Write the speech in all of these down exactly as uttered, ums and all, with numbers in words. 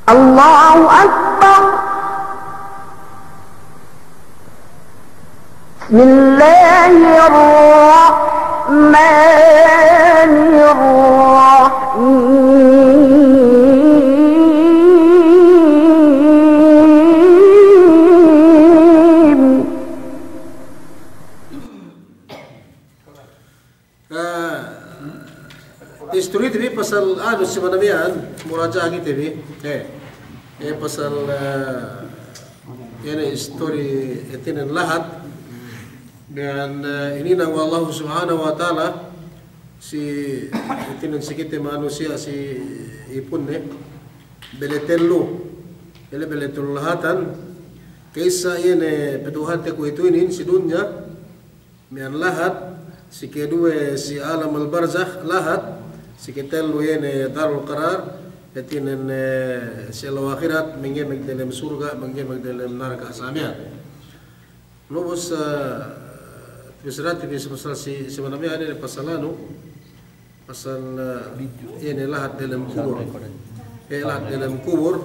الله أكبر. بسم الله الرحمن الرحيم. Ah, istorite bi pasal anu si manabihan, muraja'a kite bi. Eh, eh, pasal, eh, ine istori hātinen lahat. Miya'an, eh, hininang we' Allahu Subhanahu wa Ta'ala si hātinen si kite manusiya' si ipunne. Bele tellu. Bele, bele tellu lahatan. Ka'issa ine petuhante kuwe'itu inin si dunya. Miya'an lahat, si keduwe si alamul barzakh lahat, si ketellu iye ne darul qarar, hātinen, eh, si ellew ahirat, mangemeg delem surga', mangemeg delem narka', sa miya'an. Ubus, eh, bissarate bi si pasal si, si manabihan inin pasal anu, pasal, eh, ine lahat delem kubur. Eh, lahat delem kubur.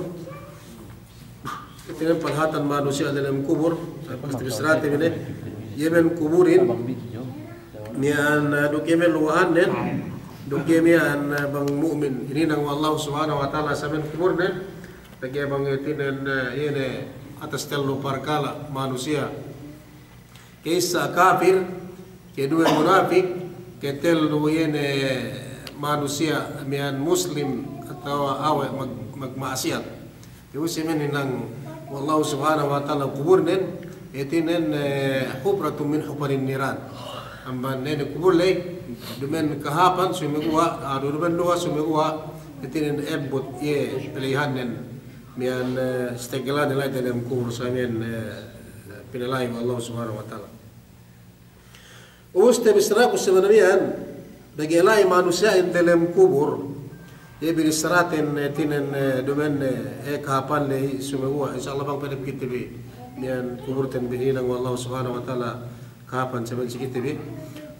Hātinen palahatan manusiya' delem kubur. Pasti bissarate bi ne. Iye men kuburin. Miya'an, eh, duk iye men luwahannen. Duk iye miya'an, eh, bang mu'min. Hininang we' Allahu Subhanahu wa Ta'ala sa men kuburnen. Pegge' bang hātinen, eh, iye ne atas tellu parkala' manusiya'. Ka'issa kapir, keduwe munapik, ketellu iye ne manusiya' miya'an muslim atawa awe' mag-, magma'asiyat. Ubus iye men hininang we' Allahu Subhanahu wa Ta'ala kuburnen, hātinen, eh, hufratun min hufarin niran. Amban ine kubur ley, duma'in kahāpan sumeguwa', ah, duma'in duwa sumeguwa', hātinen ebbut iye pala'ihannen, miya'an, eh, stegelanen la'i delem kubur sa miya'an, eh, pinala'i we' Allahu Subhanahu wa Ta'ala. Ubus te bissaraku si manabihan, pegge' la'i manusiya'in delem kubur, iye bissaraten, eh, hātinen, eh, duma'in, eh, kahāpan ley sumeguwa', insya Allah bang pa'in kite bi, miya'an kuburten bi hininang we' Allahu Subhanahu wa Ta'ala kahāpan sa miya'an si kite bi.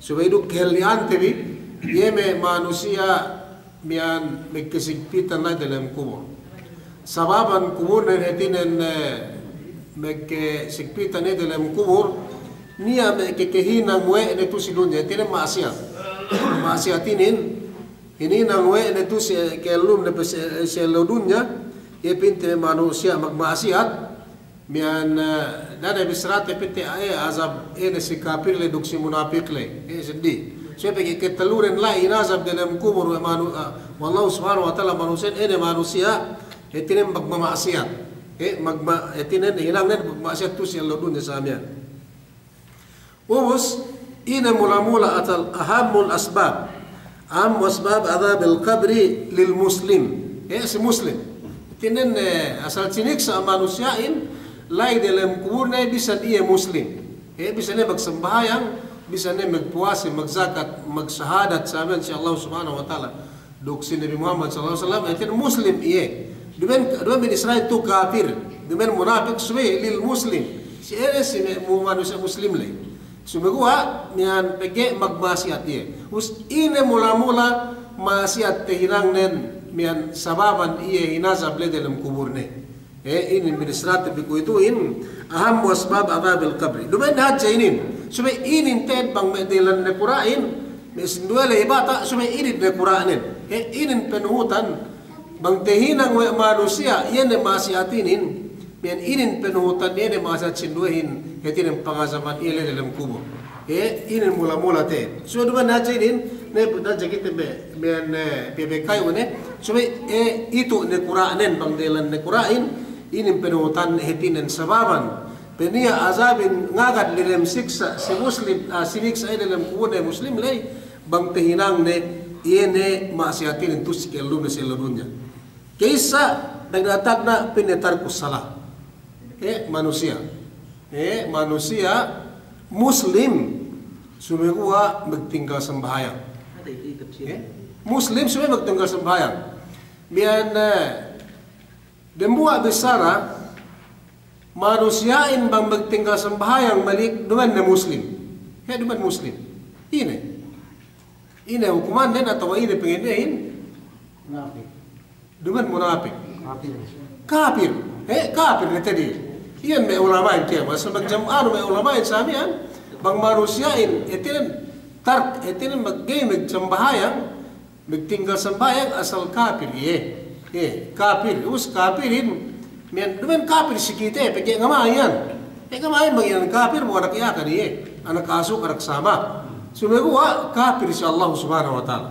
Subey duk kahelli'ante bi, iye me' manusiya' miya'an magkasigpitan la'i delem kubur. Sababan kuburnen hātinen, eh, magkasigpitan iye delem kubur, niya' me' kahinang we' ne tu'u si dunya, hātinen ma'asiyat. Ma'asiyat inin, hininang we' ne tu'u si, eh, kellumne pe si, eh, si ellew dunya, iye pa'inte manusiya' magma'asiyat, miya'an, eh, da'a ne bissarate pa'inte, eh, azab ine si kapir ley duk si munapik ley. Eh, seddili. Subey pegge' ketellunen la'i inazab delem kubur we' manu-, eh, we' Allahu Subhanahu wa Ta'ala manusiya'in, ine manusiya', hātinen magmama'asiyat. Eh, magma-, hātinen hinangnen magma'asiyat tu'u si ellew dunya sa miya'an. Ubus, ine mula-mula atawa ahammul asbab. Ahammu asbab adhabil qabri lil muslim. Eh, si muslim. Hātinen, eh, asal siniksa' manusiya'in, la'i delem kuburne bisan iye muslim. Eh, bisan iye magsambahayang, bisan iye magpuwase, magzakat, magsahadat, sa miya'an si Allah Subhanahu wa Ta'ala. Duk si Nabi Muhammad sallallahu alaihi wasallam, hātinen muslim iye. Duma'in, duma'in bin Isra'il tu'u kapir. Duma'in munapik subey lil muslim. Si ine si me-, mu-, manusiya' muslim ley. Sumeguwa' miya'an pegge' magma'asiyat iye. Ubus ine mula-mula ma'asiyat tahinangnen miya'an sababan iye inazab ley delem kuburne. Eh, inin bin Isra'il bi kuwe'ituhin, ahammu asbab adhabil qabri. Duma'in hadja inin. Subey inin te'ed bang me' delan nakura'in, me' sinduwe ley bata', subey inin nakura'nen. Eh, inin panuhutan, bang tahinang we' manusiya', iye ne ma'asiyat inin, miya'an inin panuhutan, iye ne ma'asiyat sinduwehin, hātinen pangazaban iye ley delem kubur. Eh, inin mula-mula te'ed. Subey duma'in hadja inin, ne hadja kite me', miya'an, eh, pebekayune. Subey, eh, itu nakura'nen bang delan nakura'in, inin panuhutan hātinen sababan. Pe niya' azabin ngagad delem siksa' si muslim, ah, siniksa' iye delem kuburne muslim ley, bang tahinangne iye ne ma'asiyat inin tu'u si kellumne si ellew dunya. Ka'issa, tagna'-tagna' pa'inne tarkus salah. Eh, manusiya'. Eh, manusiya' muslim, sumeguwa' magtinggal sambahayang. Eh, muslim, sumeguwa' magtinggal sambahayang. Miya'an, eh, dembuwa' bissara, manusiya'in bang magtinggal sambahayang malik, duma'in ne muslim. Eh, duma'in muslim. Ine. Ine hukumannen atawa ine pangennehin? Munapik. Duma'in munapik. Kapir. Kapir. Eh, kapir ne tadi. Iyan me' ulama'in kēmon. Asal magjam-, anu me' ulama'in samiyan, bang manusiya'in, hātinen tark, hātinen mag-, ga'i magsambahayang, magtinggal sambahayang asal kapir iye. Eh, kapir. Us kapirin, men, men kapir si kite, pegge' ngama'in iyan. Pegge' ngama'in bang iyan kapir, bu anak Yakan iye. Anak asuk, anak sama. Sumeguwa' kapir si Allah Subhanahu wa Ta'ala.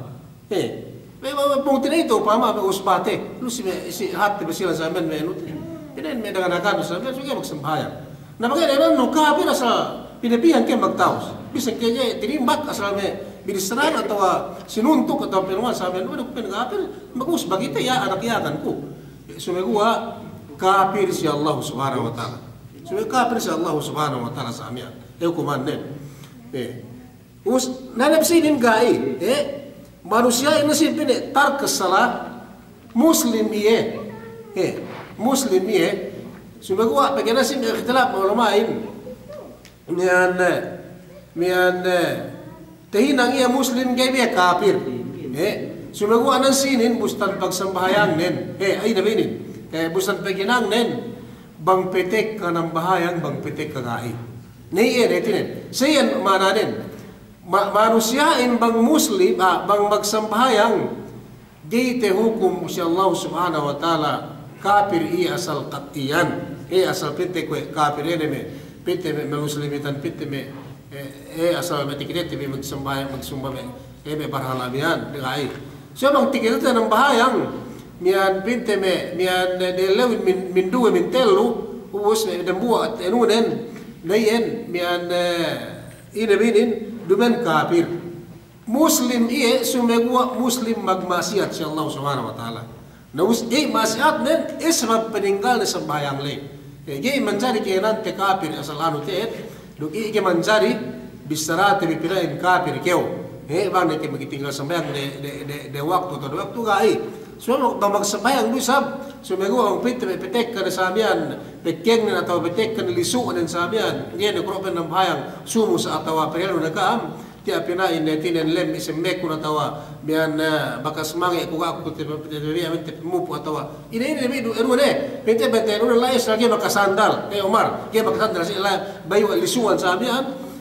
Eh, me', me', me', pungtina'i tu upama me' usbate, lu si me', si hatte be sila samiyan me' anu te. Pinain me' danganakan samiyan, suge magsambahayang. Na pegge' ne nu kapir asal pinapihan ke magtawus. Bisan ke je tinimbak asal me' binisran atawa sinuntuk atawa pinuwan samiyan, lu pinain kapir, magus bagite ya anak Yakan ku. Sumeguwa' kapir si Allah Subhanahu wa Ta'ala. Sumeguwa' kapir si Allah Subhanahu wa Ta'ala samiyan. Eh, hukumannen. Eh. Us-, na ne bi sinin ga'i, eh, manusiya'in ne si pa'inne tark as-salah, muslim iye, eh, muslim iye, sumeguwa' pegge' ne si ikhtilaf me' ulama'in, miya'an, eh, miya'an, eh, tahinang iye muslim ga'i bi iye kapir, eh, sumeguwa' ne sinin bustan pagsambahayangnen, eh, ine bi inin, eh, bustan paghinangnen, bang patekka nambahayang, bang patekka ga'i. Ne iye ne hātinen, sa iyan ma'ananen. Ma-, manusiya'in bang muslim, ah, bang magsambahayang, ga'i tahukum si Allah Subhanahu wa Ta'ala kapir iye asal qat'iyan. Eh, asal pa'inte kuwe' kapir ine me', pa'inte me' maluslimitan, pa'inte me', eh, eh, asal me' tikite bi magsambahayang, magsumba me', eh, me' barhala' miya'an, ga'i. So bang tikite nambahayang, miya'an pa'inte me', miya'an, eh, dellewin min, min duwe, min tellu, ubus me' dambuwa' anunen, na iyan, miya'an, eh, ine bi inin, duma'in kapir. Muslim iye, sumeguwa' muslim magma'asiyat si Allah Subhanahu wa Ta'ala. Na us-, ga'i ma'asiyatnen, eh, sabab paninggalne sambahayang le. Eh, ga'i manjari ke'enante kapir asal anu te'ed, duk ga'i ke manjari bissarate bi pina'in kapir kew. Eh, bang ne ke magtinggal sambahayang de, de, de, de waktu atawa de waktu ga'i. Sumeguwa' bang magsambahayang du isab, sumeguwa' bang pa'inte me' patekka ne samiyan, pekengnen atawa patekka ne lisu'nen samiyan, ga'i ne kuwe' pe nambahayang, sumu sa atawa perelu ne ka'am, tiya' pina'in ne hātinen lem isem mekun atawa miya'an, eh, bakas mange' ku ga' ku te, te, te, te, te, mupu atawa ine, ine, ine, ine, ine, pa'inte, pa'inte, ine, la'i sa ga'i makasandal, eh, Umar, ga'i makasandal, si la, bayu' lisu'an samiyan,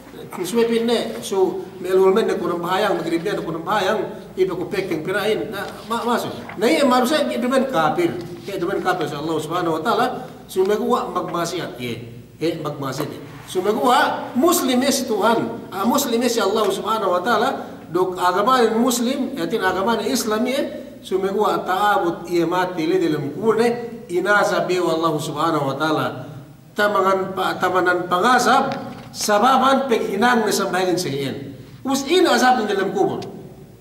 subey pa'inne, su, me' lu'u men ne ku nambahayang, magrib ne ku nambahayang, ipe ku pekeng pina'in, na, ma-, maksud. Na iye manusiya' ga'i duma'in kapir, ga'i duma'in kapir si Allah Subhanahu wa Ta'ala, sumeguwa' magma'asiyat iye. Eh, magma'asiyat iye. Sumeguwa' muslim iye si Tuhan, ah, muslim iye si Allah Subhanahu wa Ta'ala, duk agamanen muslim, hātinen agamanen Islam iye, sumeguwa' ta'abut iye matey le delem kubulne, inazab iye we' Allah Subhanahu wa Ta'ala. Tamangan pa-, tamanan pangazab, sababan paghinangne sambahayangin si iyan. Us ine azabne delem kubul.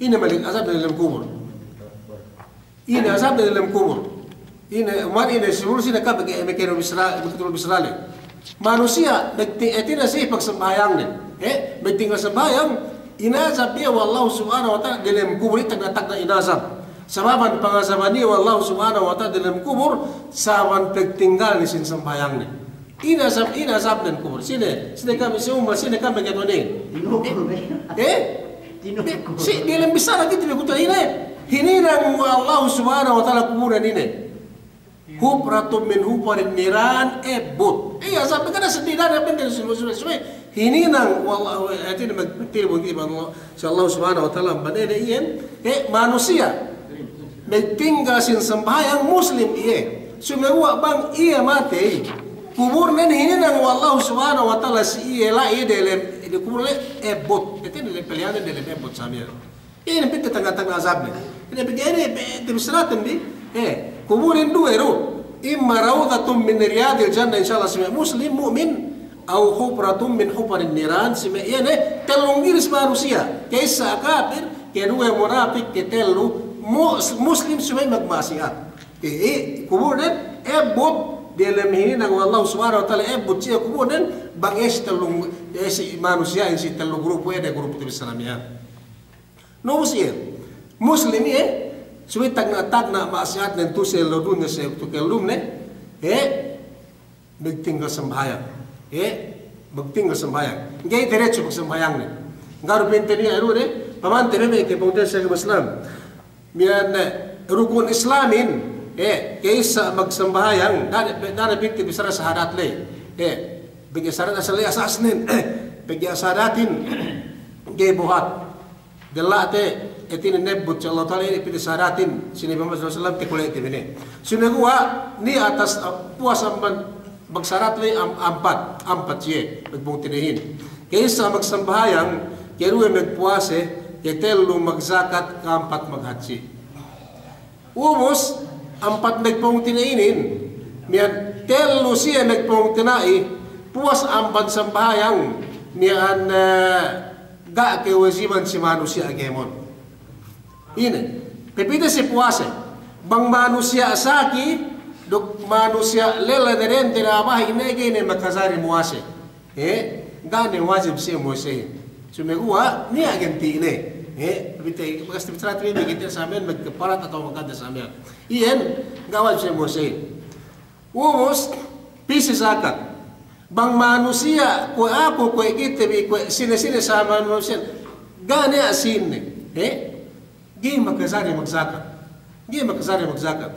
Ine malik azabne delem kubul. Ine azabne delem kubul. Ine, man ine, sibul sine ka bege, mekenu bisra-, mekenu bisrale. Manusiya', magti-, hātinen si pagsambahayangnen. Eh, magtinggal sambahayang, inazab iye we' Allah Subhanahu wa Ta'ala delem kubul, tagna'-tagna' inazab. Sababan pangazaban iye we' Allah Subhanahu wa Ta'ala delem kubul, sababan pagtinggalne sin sambahayangnen. Ine azab, ine azabnen kubul. Sine, sine kami, si ummat, sine kami katunin. Tinuku, eh? Eh? Tinuku. Si, delem bissara kite bi kutu ine. Hininang we' Allah Subhanahu wa Ta'ala kubulnen ine. Hufratun min hufarin niran, ebbut. Iye, azab, kada seddi, kada penting, sinu, sinu, sinu. Hininang we' Allah, hātinen magtiribun kite bi Allah, si Allah Subhanahu wa Ta'ala, amban ine iyan, eh, manusiya'. Magtinggal sin sambahayang muslim iye. Sumeguwa' bang iye matey, kubulnen hininang we' Allah Subhanahu wa Ta'ala si iye la'i delem, de kubulne ebbut. Hātinen pelihanen delem ebbut samiyan. Ine pa'inte tagna'-tagna' azabne. Ine pa'inte ine pe, te bissaraten bi. Eh, kubulin duwe du. Imma rawdatun min riyadil jannah, insya Allah si me' muslim mu'min, aw hufratun min hufarin niran, si me' iye ne, tellung ginis manusiya'. Ke issa kapir, ke duwe munapik, ke tellu mus-, muslim subey magma'asiyat. Eh, eh, kubulnen, ebbut, delem hininang we' Allah Subhanahu wa Ta'ala, ebbut si iye kubulnen, bang iye si tellung, iye si manusiya'in si tellu grupu, iye ne grupu te bissara miya'an. Na ubus iye, muslim iye, subey tagna'-tagna' ma'asiyatnen tu si ellew dunya si tu kellumne, eh, magtinggal sambahayang. Eh, magtinggal sambahayang. Ga'i derecho pagsambahayangnen. Ga'i du pa'inte niya' anu ne, pamante me' me' ke pungtina'i si agama Islam. Miya'an, eh, rukun Islamin, Eh, ka'issa magsambahayang, da'a ne, da'a ne pitu bissara sahadat ley. Eh, pegge' sahadat asal ley asasnen. Pegge' sahadatin, ga'i buhat. Della'te, hātinen nebbut si Allahu Ta'ala ine pitu sahadatin, si Nabi Muhammad sallallahu alaihi wasallam, takule'te bi ne. Sumeguwa', niya' atas, uh, puwas amban magsahadat ley am-, ampat, ampat siye, magpungtina'ihin. Ka'issa magsambahayang, kaduwe magpuwase, katellu magjakat, ka'ampat maghadji. Ubus, ampat magpungtina'inin, miya'an tellu siye magpungtina'i, puwas amban sambahayang, miya'an, eh, ga' kewajiban si manusiya' kēmon. Ine, pepite si puwase, bang manusiya' saki, duk manusiya' lella ne dende ne a'a bahi' ne ga'i ne makajari muwase. Eh, ga' ne wajib siye muwasehin. Sumeguwa', niya' ganti'ne. Eh, pepite, bakas tibisarate bi, ganti'ne samiyan, magkaparat atawa magkadda samiyan. Iyan, ga' wajib siye muwasehin. Ubus, pī si jakat. Bang manusiya', kuwe' aku, kuwe' kite bi, kuwe' sine-sine sa manusiya'. Ga' niya' sīnne. Eh? Ga'i makajari magjakat. Ga'i makajari magjakat.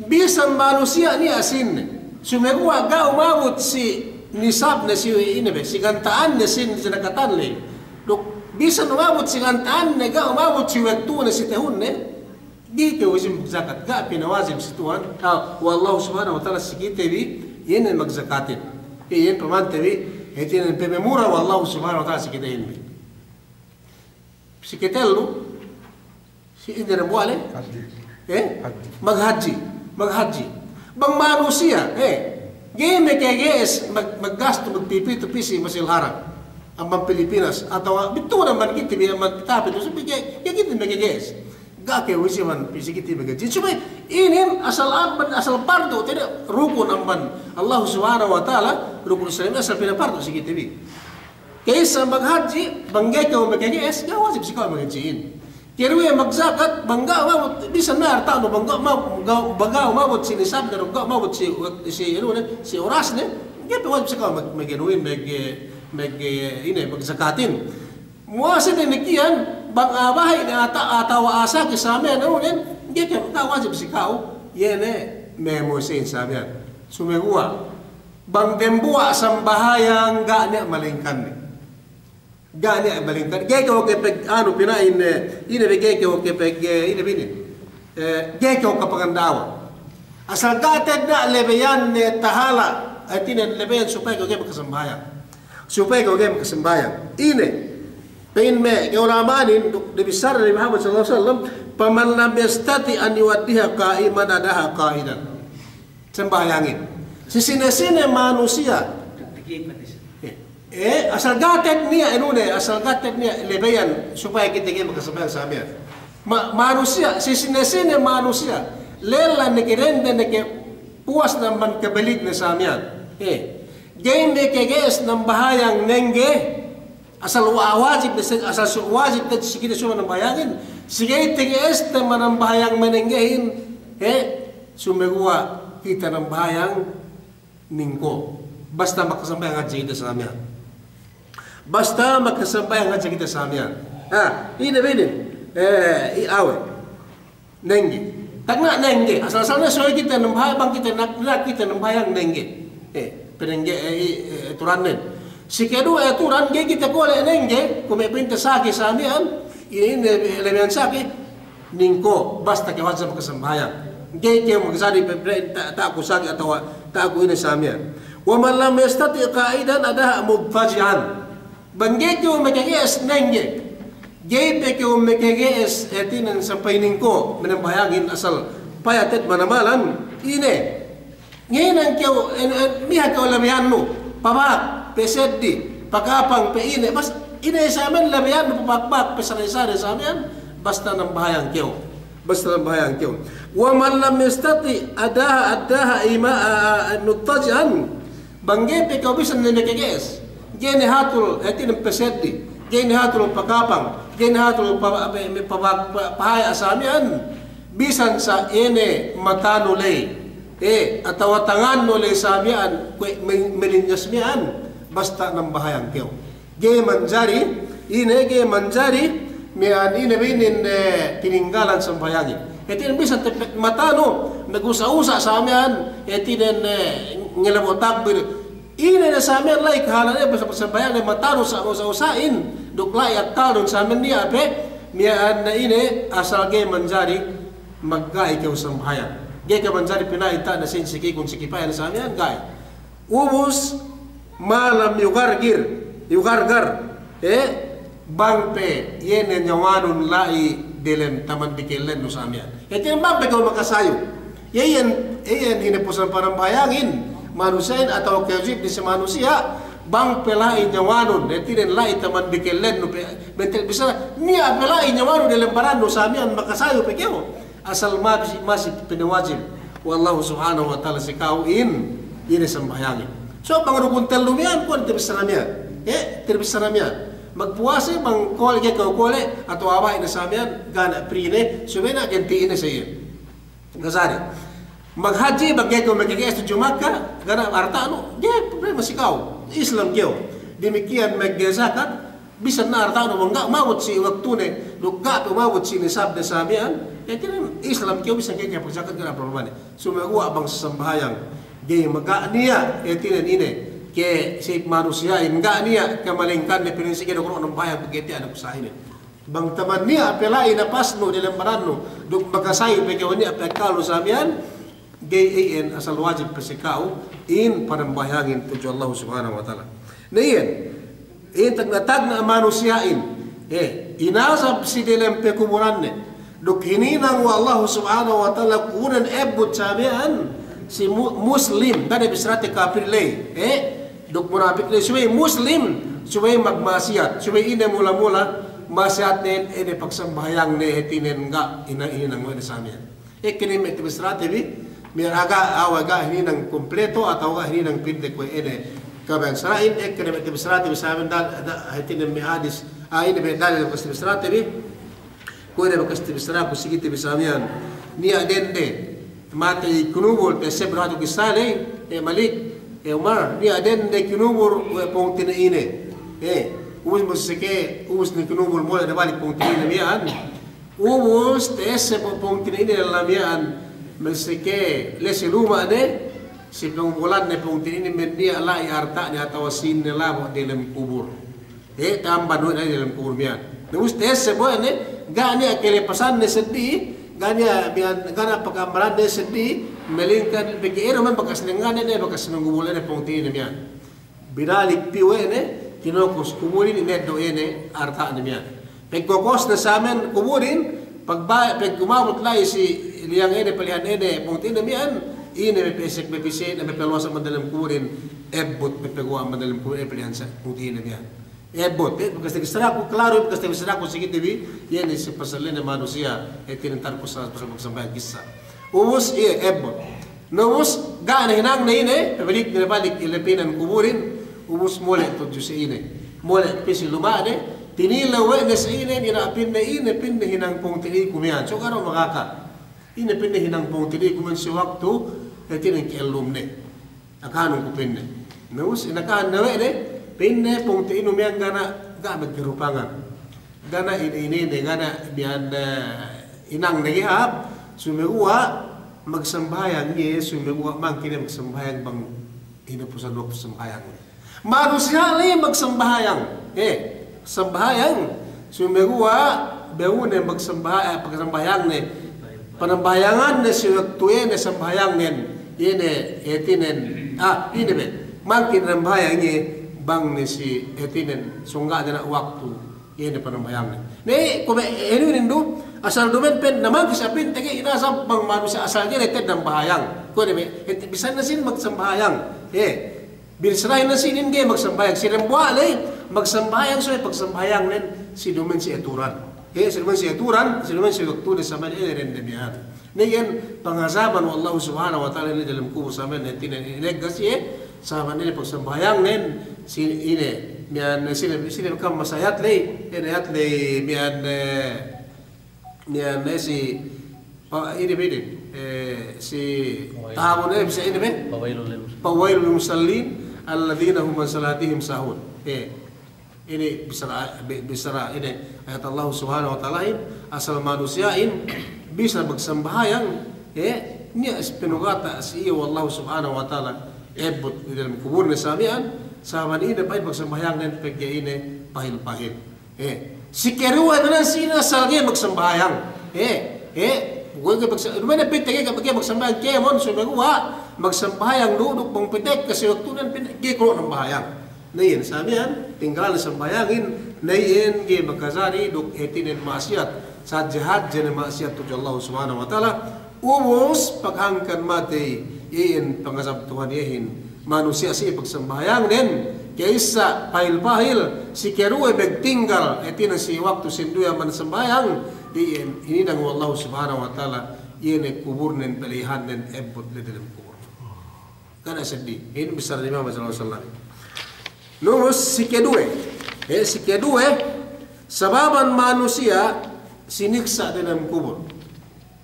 Bisan manusiya' niya' sīnne. Sumeguwa' ga' umabut si nisabne si ine be, si ganta'anne sīnne si jakatne ley. Duk bisan umabut si ganta'anne, ga' umabut si waktune si tahunne. Ga'i kew wajib magjakat, ga' pinawajib si Tuhan. Ah, we' Allahu Subhanahu wa Ta'ala si kite bi, iye ne magjakatin. Iye ne pamante bi, hātinen pamemura we' Allahu Subhanahu wa Ta'ala si kite bi. Si katellu, si ine dambuwa' ley? Hadji. Eh? Hadji. Maghadji. Maghadji. Bang manusiya', eh. Ga'i makage'es, mag-, maggastu, magpipitu pī si Masjidil Haram. Amban Pilipinas, atawa bitu amban kite bi, amban tapit, subey ga'i, ga'i kite makage'es. Ga' kewajiban pī si kite bi maghadji. Subey inin asal amban, asal pardu, tiya' rukun amban Allah Subhanahu wa Ta'ala, rukun Islam asal pinapardu si kite bi. Ka'issa maghadji, bang ga'i kew makage'es, ga' wajib si ka'u maghadjihin. Kaduwe magjakat, bang ga' umabut, bisan me' arta'nu, bang ga' ma-, ga', bang ga' umabut si nisabne, ga' umabut si, si, anu ne, si orasne, ga'i pe wajib si ka'u mag-, mag-, anuhin, mag-, mag-, ine, magjakatin. Muwase damikkiyan, bang a'a bahi' ne ata-, atawa a'a saki samiyan, anu ne, ga'i pe, ga' wajib si ka'u, iye ne, me' muwasehin samiyan. Sumeguwa', bang dambuwa' sambahayang ga' niya' malingkan ne. Ga' niya' malingkan. Ga'i kew kapag-, anu, pina'in, eh, ine be ga'i kew kapag-, eh, ine be inin. Eh, ga'i kew kapaganda'awa. Asal ga' te'ed niya' labeyan ne tahala', hātinen labeyan supaya kew ga'i makasambahayang. Supaya kew ga'i makasambahayang. Ine, pa'in me' ka'ulama'anin, du-, du bissara Nabi Muhammad sallallahu alaihi wasallam, "Faman lam yastati' an yu'addiha qa'iman addaha qa'idan." Sambahayangin. Si sine-sine manusiya'. Eh, eh, asal ga' te'ed niya', anu ne, asal ga' te'ed niya' labeyan, supaya kite ga'i makasambahayang samiyan. Ma-, manusiya', si sine-sine manusiya', lella ne ke dende ne ke puwas ne amban kabalignen samiyan. Eh, ga'i makage'es nambahayang nengge, asal wa-, wajib, asal su-, wajib te'ed si kite suwa nambahayangin. Si ga'i tege'este manambahayang manenggehin, eh, sumeguwa' kite nambahayang ningko'. Basta makasambahayang hadja kite samiyan. Basta makasambahayang hadja kite samiyan. Ha, ine be inin. Eh, i-, awe'. Nengge. Tagna' nengge. Asal-asalne subey kite nambahayang, bang kite nak-, nak kite nambahayang nengge. Eh, panengge, eh, i-, eh, aturannen. Si kaduwe aturan, ga'i kite kole' nengge, kuwe' me' pa'inte saki samiyan, ine, ine, labeyan saki, ningko', basta kew hadja makasambahayang. Ga'i kew magsabi pe, pe, ta-, ta'aku saki atawa ta'aku ine samiyan. Wa man lam yastati' qa'idan addaha mudtaji'an. Bang ga'i kew makage'es nengge. Ga'i pe kew makage'es, hātinen sampay ningko', manambahayangin asal paya te'ed manamalan, ine. Ngahinang kew, en, en, miha kew labeyannu, pabak, paseddi, pakapang, pa'ine, bas, ine samiyan labeyannu, pabak-bak, pasare-sare samiyan, basta nambahayang kew. Basta nambahayang kew. Wa man lam yastati' addaha, addaha ima-, a, a, mudtaji'an. Bang ga'i pe kew bisan ne makage'es. Ga'i ne hatul, hātinen paseddi. Ga'i ne hatul pakapang. Ga'i ne hatul pa-, pa-, pa-, pa-, pahaya' samiyan. Bisan sa ine matanu ley. Eh, atawa tangannu ley samiyan. Kuwe' me-, malinjas miya'an. Basta nambahayang kew. Ga'i manjari, ine ga'i manjari, miya'an ine be inin, eh, tininggalan sambahayangin. Hātinen bisan tepet matanu, Magusa'-usa' sa miya'an, hātinen, eh, ngalabo' takbir. Ine ne sa miya'an la'i kahālan ne, basta sambahayang ne matanu sa usa'-usa'in, duk la'i akkalnun sa miya'an niya' pe, miya'an ne ine, asal ga'i manjari magga'i kew sambahayang. Ga'i kew manjari pina'in ta' ne sin sikikun sikipayan sa miya'an ga'i. Ubus, ma lam yugargir, yugargar, eh, bang pe iye ne nyawanun la'i delem taman bikellennu sa miya'an. Hātinen bang pe kew makasayu. Iye iyan, iye iyan hinapusan panambahayangin manusiya'in atawa kewajibnen si manusiya', bang pe la'i nyawanun, hātinen la'i taman bikellennu pe, bentel bissara, niya' pe la'i nyawanun delem barannu sa miya'an makasayu pe kew. Asal masi, masi pinawajib we' Allahu Subhanahu wa Ta'ala si ka'u in, ine sambahayangin. So, bang rukun tellu miya'an, kuwe' tabissara miya'an. Eh, tabissara miya'an. Magpuwase bang kole', ga'i kew kole', atawa a'a ine sa miya'an, ga' ne free ne, subey ne ganti'in ne sa iye. Ga' sari. Maghadji bang ga'i kew makakaes tudju Makka, ga' ne arta'nu, ga'i problema si ka'u. Islam kew. Damikiyan magzakat, bisan ne arta'nu bang ga' umabut si waktune, duk ga' pe umabut si nisabne sa miya'an, hātinen Islam kew bisan ga'i kew pagzakat ga' ne problemane. Sumeguwa' bang sambahayang, ga'i ma-, ga' niya', hātinen ine, ke si manusiya'in, ga' niya' kamalingkanne pinisi ga'i du kew nambahayang pegge' tiya' ne ku sa'ine. Bang taman niya' pe la'i napasnu delem barannu, duk makasayu pe kew niya' pe akkalnu sa miya'an, ga'i iyan asal wajib pe si ka'u in panambahayangin tudju Allahu Subhanahu wa Ta'ala. Na iyan, in tagna'-tagna' manusiya'in, eh, inazab si delem pakuburanne. Duk hininang we' Allahu Subhanahu wa Ta'ala kuburen ebbut sa miya'an si mu-, muslim, ga' ne bissarate kapil ley, eh, duk munapik ley, subey muslim, subey magma'asiyat, subey ine mula-mula ma'asiyatnen, ine pagsambahayangne, hātinen ga' ina-, hininang we' ne sa miya'an. Ekka ne me' tabissarate bi, miya'an ga', awa ga' hininang kumpleto, atawa ga' hininang pinde kuwe' ine kabaya'an sara'in, ekka ne me' tabissarate bi sa miya'an da-, da-, hātinen me' hadis, ah, ine me' dalil bakas tabissarate bi, kuwe' ine bakas tabissaraku si kite bi sa miya'an, niya' dende, matey kinubul, ta'esseb du hatu kissa ley, eh, Malik, eh, Umar, niya' dende kinubul we' pungtina'ine, eh, ubus masike, ubus ne kinubul mole' ne balik pungtina'ine miya'an, Ubus, ta'esseb we' pungtina'ine lella miya'an, masike, la'i si luma' ne, si pangubulanne pungtina'ine me' niya' la'i arta'ne atawa sīnne labo' delem kubul. Eh, tamban we' ne delem kubul miya'an. Na ubus ta'esseb we' ne, ga' niya' kalepasanne seddili, ga' niya' miya'an, ga' niya' paka'ambalanne seddili, malingkan pegge' iye du me' bakas nengane ne, bakas mangubulne pungtina'ine miya'an. Binalik pī we' ne, kinokos kubulin, ineddo' iye ne arta'ne miya'an. Pagkokosne sa miya'an kubulin, pagba-, pagumabut la'i si liyang iye ne, palihan iye ne, pungtina'ine miya'an, ine me' pesek, me' pise, me' peluwas amban dalem kubulin, ebbut, me' peguwa' amban dalem kubulin, eh, palihan sa, pungtina'ine miya'an. Ebbut, eh, bakas tabissaraku, klaru, bakas tabissaraku si kite bi, iye ne si pasal ine manusiya', eh, tinentar ku sa, pasal magsambahayang kissa. Ubus, iye, ebbut. Na ubus, ga' ne hinangne ine, pabalik ne balik, ilepinan kubulin, ubus mole' tudju si ine. Mole' pī si luma'ne, tinilew we' ne si ine, ine pa'inne, ine pa'inne hinang pungtina'iku miya'an. So ga' du makaka. Ine pa'inne hinang pungtina'iku miya'an si waktu, hātinen ka'ellumne. Akahanun ku pa'inne. Na ubus, inakahan ne we' ne, pa'inne pungtina'inu miya'an ga' ne, ga' magkarupangan. Ga' ne ine-ine ne, ga' ne miya'an, eh, hinangne ga'i hāp, sumeguwa' magsambahayang iye, sumeguwa' mangkin iye magsambahayang bang hinapusan waktu sambahayang. Manusiya' la'i magsambahayang, eh, sambahayang, sumeguwa' behu ne magsambaha-, eh, pagsambahayangne, panambahayanganne si waktu iye ne sambahayangnen, iye ne hātinen, ah, ine be, mangkin nambahayang iye bang ne si hātinen, sōng ga' ne niya' waktu. Iye ne panambahayangnen. Ne, kuwe' inu nindu, asal duma'in pa'in, na mangkin sa pa'inte ga'i inasab bang manusiya' asal ga'i ne te'ed nambahayang. Kuwe' ne me', ente bisan ne sīn magsambahayang. Eh, bissarahin ne sīn in ga'i magsambahayang. Si dembuwa' ley, magsambahayang subey pagsambahayangnen si duma'in si aturan. Eh, si duma'in si aturan, si duma'in si waktu ne sa miya'an, eh, dende miya'an. Ne iyan pangazaban we' Allahu Subhanahu wa Ta'ala ine dalem kubul sa miya'an, hātinen ineggas iye, sa miya'an ine pagsambahayangnen, si ine, miya'an, sine, sine kam masa ayat ley, ine ayat ley, miya'an, eh, miya'an, eh, si, pa-, ine be ine, eh, si, Fawailun. Tahabun, eh, bisa ine be? Fawailun lil musallin. Fawailun lil musallin, alladhina hum an salatihim sahun. Eh, Ine bissara, bi-, bissara ine ayat Allah Subhanahu wa Ta'alahin, asal manusiya'in bisan magsambahayang, eh, Niya' si penugata' si iye we' Allahu Subhanahu wa Ta'ala ebbut diyalem kuburne sa miya'an, sabab ine pa'in pagsambahayangnen pegge' ine pahil-pahil. Eh, si keduwe ne si ine asal ga'i magsambahayang. Eh, eh, ga'i magsa-, duma'in ne pite ga'i, ga'i magsambahayang kēmon, sumeguwa' magsambahayang du duk bang pite kasi waktunen pin-, ga'i kuwe' nambahayang. Na iyan, sa miya'an, tinggalan sambahayangin, na iyan ga'i makajari duk hātinen ma'asiyat. Sadja-hadja ne ma'asiyat tudju Allah Subhanahu wa Ta'ala. Ubus paghangkan matey, iyan pangazab Tuhan iyehin. Manusiya' si pagsambahayangnen, ka'issa pahil-pahil, si keduwe magtinggal, hātinen si waktu sinduwe amban sambahayang, iyan hininang we' Allah Subhanahu wa Ta'ala, iyan kuburnen palihannen ebbut le diyalem kubur. Kana' seddili. Inin bissara Nabi Muhammad sallallahu alaihi wasallam. Numus si keduwe. Eh, si keduwe, sababan manusiya' siniksa' diyalem kubur.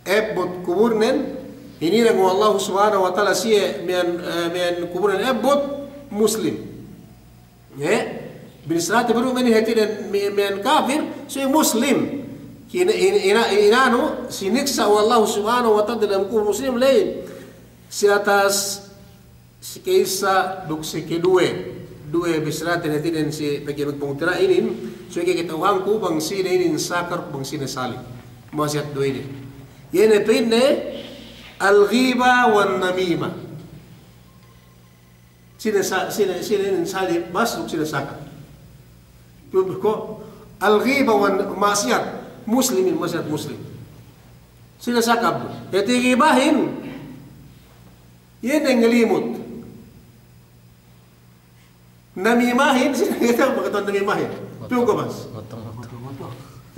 Ebbut kuburnen, hininang we' Allah Subhanahu wa Ta'ala siye miya'an, eh, miya'an kuburnen ebbut Muslim. Eh, binisarate baru miya'an hātinen mi-, miya'an kafir, siye Muslim. Kine-, in-, ina-, inanu, siniksa' we' Allah Subhanahu wa Ta'ala diyalem kubur Muslim ley. Si atas, si ka'issa duk si keduwe, duwe bisaraten hātinen si pegge' magpungtina'i inin, subey kata'uhanku bang sine inin sakar, bang sine salib. Ma'asiyat duwe inin. Iye ne pa'inne, al-ghiba wan namima. Sine sa-, sine, sine inin salib, bas duk sine sakar. Ko', al-ghiba wan ma'asiyat Muslimin, ma'asiyat Muslim. Sine sakar du. Hāti ghibahin, iye ne ngalimut. Namimahin, sine, iye ne pagkatuwan namimahin. Piyu ko' bas.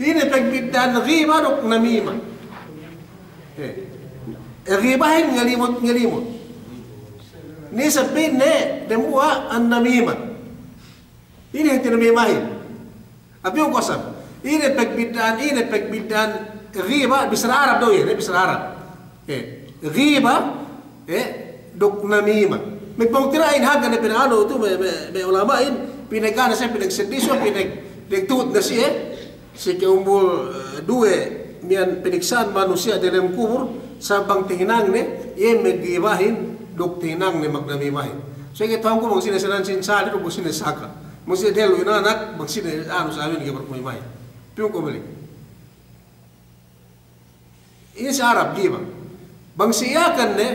Ine pagbidda'an ghiba duk namima. Eh. Eh, ghibahin ngalimut, ngalimut. Ni sabbinne dembuwa' an-namima. Ine hāti namimahin. Apiyu ko' sab. Ine pagbidda'an, ine pagbidda'an ghiba, bissara Arab du iye, ne bissara Arab. Eh, ghiba, eh, duk namima. Magpungtina'in hangkan ne pina'anu tu me', me', me' ulama'in, pinagana siye, pinagseddi siye, pinag-, pinagtuhut ne siye, eh. Si ka'umbul, eh, duwe, miya'an piniksa'an manusiya' diyalem kubur, sabab bang tahinangne, iye magghibahin, duk tahinangne magnamimahin. So, iye kata'uhanku bang sine sinan sin sali, duk bang sine saka. Bang sine delu inanak, bang sine anu sawin ga'i magmimahin. Piyu ko' mali. Inin si Arab ghiba. Bang si Yakan ne,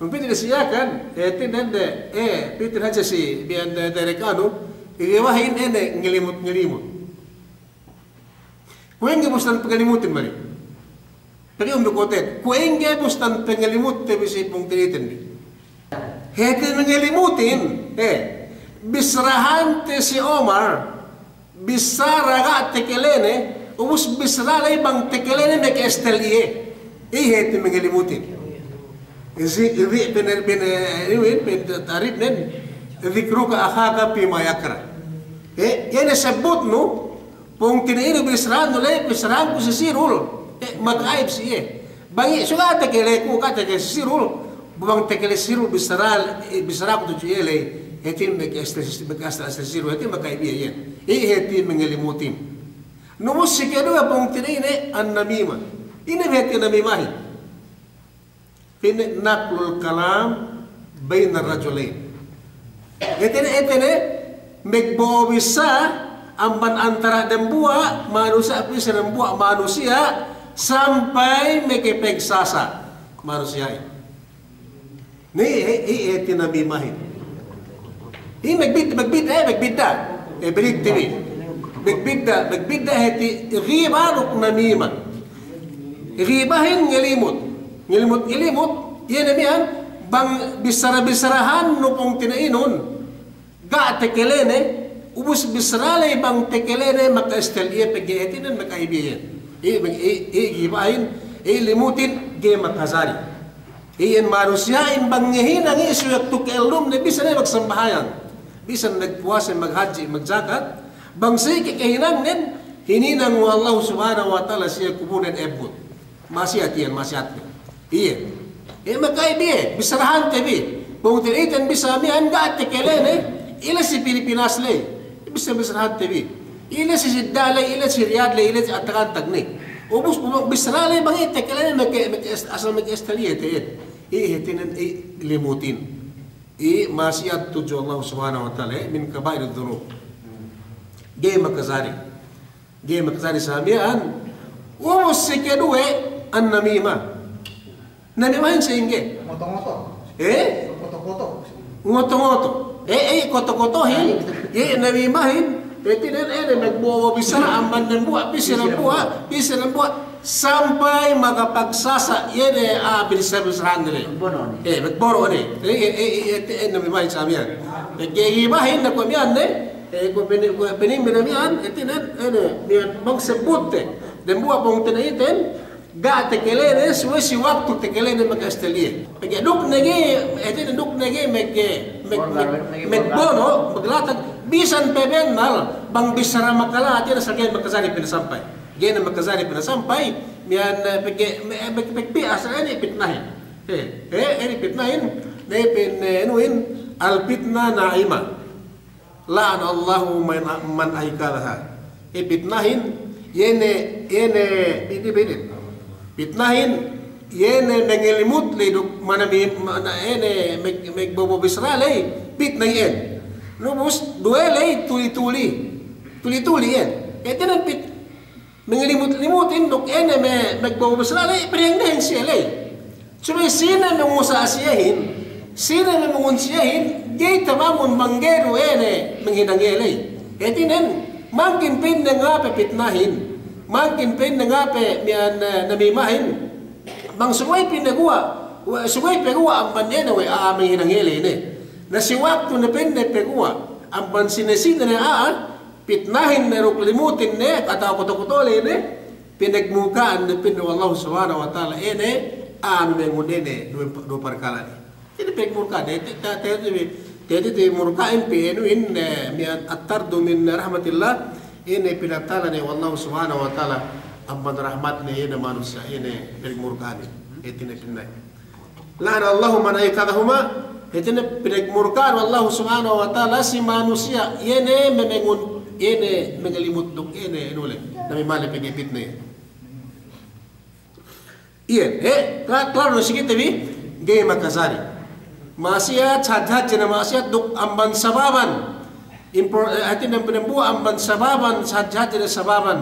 bang pitin si Yakan, eh, hātinen de, eh, pitin hadja si, biyan de, de rekanu, ghibahin ine ngalimut-ngalimut. Kuwe' ingge bustan pangalimutin mali. Pegge' umbi koten. Kuwe' ingge bustan pangalimutte bi si pungtina'ihin bi. Hāti mangalimutin, eh, bissarahante si Omar, bissara ga' takalene, ubus bissara ley bang takalene maka'astel iye. Iye hāti mangalimutin. Zi-, zi-, pene-, pene-, iwin, pene-, ta'rifnen, dhikruka akhaka fima yakrah. Eh, iye ne sebbutnu, pungtina'inu bissaranu ley, bissaraku si Sirul. Eh, mag'aib si iye. Bang iye, suga' takale ku, ga' takale si Sirul. Bang takale si Sirul bissara, eh, bissaraku tudju iye ley. Hātin maka'astel, maka'astel si Sirul. Hātin mag'aib iye, iye. Iye hāti mangalimutin. Numus si keduwe pungtina'ine an-namima. Ine hāti namimahin. Pa'inne naqlul kalam bainar rajulain. Hātinen, hātinen, magbo'o bissā amban antara' dambuwa' manusiya', bissā dambuwa' manusiya', sampay makapagsasa' manusiya'in. Ni, hi, hi, hāti namimahin. Hi, magbid-, magbid-, eh, magbidda'. Eh, balik T V. Magbidda', magbidda' hāti ghiba duk namima. Ghibahin ngalimut. Ngalimut-ngalimut, iye ne miya'an, bang bissara-bissarahannu pungtina'inun, ga' takalene, ubus bissara ley bang takalene, maka'astel iye pegge' hātinen maka'aib iye. Iye, iye, iye ghibahin, iye limutin, ga'i makajari. Iyan manusiya'in bang ngahinang iye si waktu ka'ellumne bisan ne magsambahayang, bisan magpuwase, maghadji', magjakat, bang si kakahinangnen, hininang we' Allahu Subhanahu wa Ta'ala siye kuburnen ebbut. Ma'asiyat iyan, ma'asiyatne. Iye. Iye maka'aib iye, bissarahante bi. Pungtina'iten bissā miya'an ga' takalene, ila si Pilipinas ley. Bissā bissarahante bi. Ila si Jeddah ley, ila si Riyadh ley, ila si antag-antag ne. Ubus bu bissara ley bang ite kale ne meke, meke est-, asal meke estel iye te. Iye hātinen, iye limutin. Iye ma'asiyat tudju Allah Subhanahu wa Ta'ala, iye min kaba'iriz zunub. Ga'i makajari. Ga'i makajari sa miya'an. Ubus si keduwe, an-namimah. Namimahin sa'ingge? Ngoto-ngoto. Eh? Ngoto-ngoto. Ngoto-ngoto. Eh, eh, koto-kotohin. Iye namimahin. Hātinen, eh, ne magbo'o bissara amban dembuwa', pī si dembuwa', pī si dembuwa'. Sampay makapagsasa', iye ne, ah, bissara-bissarahan ne. Bono' ne. Eh, magbono' ne. Eh, eh, eh, eh, eh, namimahin sa miya'an. Pegge' gibahin ne kuwe' miya'an ne. Eh, kuwe' peni-, kuwe' penimbe ne miya'an, hātinen, eh, ne, miya'an bang sebbutte. Dembuwa' bang tena'iten, ga' takalene, subey si waktu takalene maka estel iye. Pegge' duk ne ga'i, hātinen duk ne ga'i meke, me-, me-, magbono', maglatag, bisan pe bennal, bang bissara makalahat, iye ne sa ga'i makajari pinasampay. Ga'i ne makajari pinasampay, miya'an, eh, pegge', me-, me-, pegge' pī asal inin pitnahin. Eh, eh, inin pitnahin, ne pin, eh, anuhin, al-fitnah na'imah. La'anallahu man, man ayqadhaha. Iye pitnahin, iye ne, iye ne, bidi, bidi. Pitnahin, iye ne mangalimut ley duk manami-, mana iye ne mag-, magbo'o bissara ley, pitna iyan. Ubus, duwe ley, tuli-tuli. Tuli-tuli iyan. Hātinen pit-, Mangalimut-limutin duk ine me' magbo'o bissara ley, parihangahin siye ley. Subey sine me' musa' siyehin, sine me' mu'un siyehin, ga'i tabangun bang ga'i du ine manghinang iye ley. Hātinen, mangkin pa'inne ngape pitnahin, mangkin pa'inne ngape miya'an, eh, namimahin. Bang subey pa'inne guwa', subey pe guwa' amban ine we' a'a manghinang iye ley ne. Na si waktu ne pa'inne pe guwa' amban sine-sine ne a'a, pitnahin ne duk limutin ne, atawa koto-koto ley ne, pinagmurka'an ne pa'inne we' Allahu Subhanahu wa Ta'ala ine, anu me' ngune ne, duwe, duwe parkala' ne. Ine pinagmurka'an ne, te, te, te, te, te, te murka'in pe inu in, eh, miya'an at-tardu min rahmatillah, ine pinatala ne we' Allahu Subhanahu wa Ta'ala, amban rahmat ne, ine manusiya', ine pinagmurka'an ne, ine pinay. La'anallahu man ayqadhahuma, hātinen pinagmurka'an we' Allahu Subhanahu wa Ta'ala si manusiya', iye ne memengun, iye ne mangalimut duk, iye ne inu ley, namimahin pegge' pitna iye. Iye, eh, kla-, klaru ne si kite bi, ga'i makajari. Ma'asiyat, hadje-hadje ne ma'asiyat duk amban sababan. Impor-, eh, hātinen dambuwa' amban sababan, hadje-hadje ne sababan.